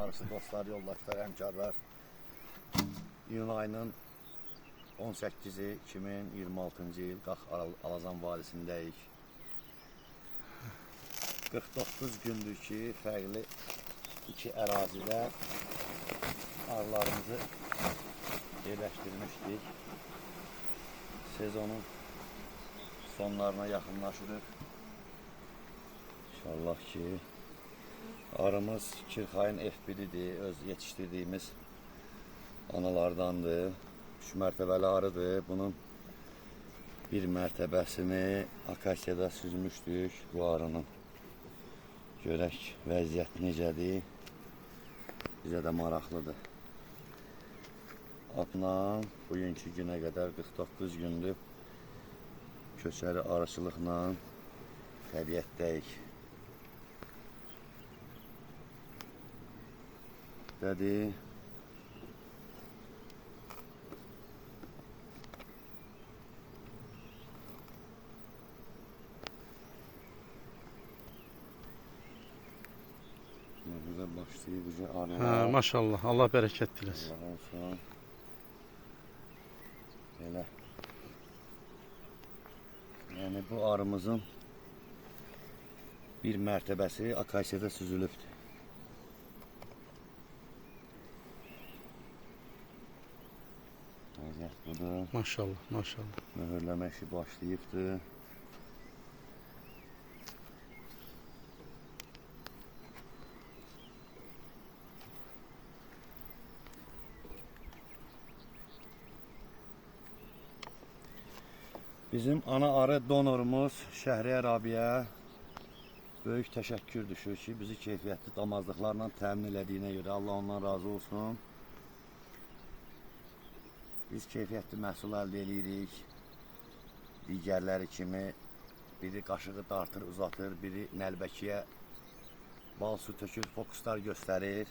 Arısı dostlar, yoldaşlar, həmkarlar. İyun ayının 18-i 2026-cı il Qax Alazan vadisindəyik. 49 gündür ki, fərqli iki ərazidə arılarımızı yerləşdirmişdik. Sezonun sonlarına yaxınlaşırıq. İnşallah ki, arımız Kirxayın F1-idir, öz yetişdirdiyimiz analardandır. 3 mərtəbəli arıdır. Bunun bir mərtəbəsini akasiyada süzmüşdük bu arının. Görək vəziyyət necədir. Bizə də maraqlıdır. Atla bugünkü günə qədər 49 gündür köçəri arıçılıqla təbiətdəyik. Dedi. Burada başlayıb bizi arılar. Hə, maşallah. Allah bərəkət diləsin. Allah olsun. Belə. Yəni bu arımızın bir mərtəbəsi akasiyada süzülübdür. Vəziyyət budur. Maşallah, maşallah. Möhürləmə işi başlayıbdır. Bizim ana arı donorumuz Şəhriyar abiyə böyük təşəkkür düşür ki, bizi keyfiyyətli damazlıqlarla təmin elədiyinə görə Allah ondan razı olsun. Biz keyfiyyətli məhsul əldə eləyirik. Digərləri kimi biri qaşığı dartır, uzatır, biri nəlbəkiyə bal su tökür, fokuslar göstərir.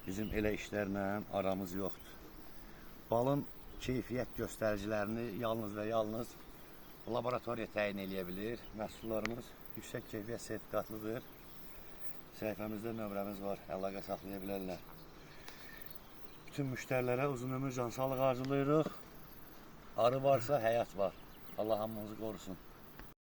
Bizim elə işlərlə aramız yoxdur. Balın keyfiyyət göstəricilərini yalnız və yalnız laboratoriya təyin eləyə bilir. Məhsullarımız yüksək keyfiyyət sertifikatlıdır. Səhifəmizdə nömrəmiz var, əlaqə saxlaya bilərlər. Bütün müştərilərə uzun ömür, can sağlıq arzulayırıq. Arı varsa həyat var. Allah hamımızı qorusun.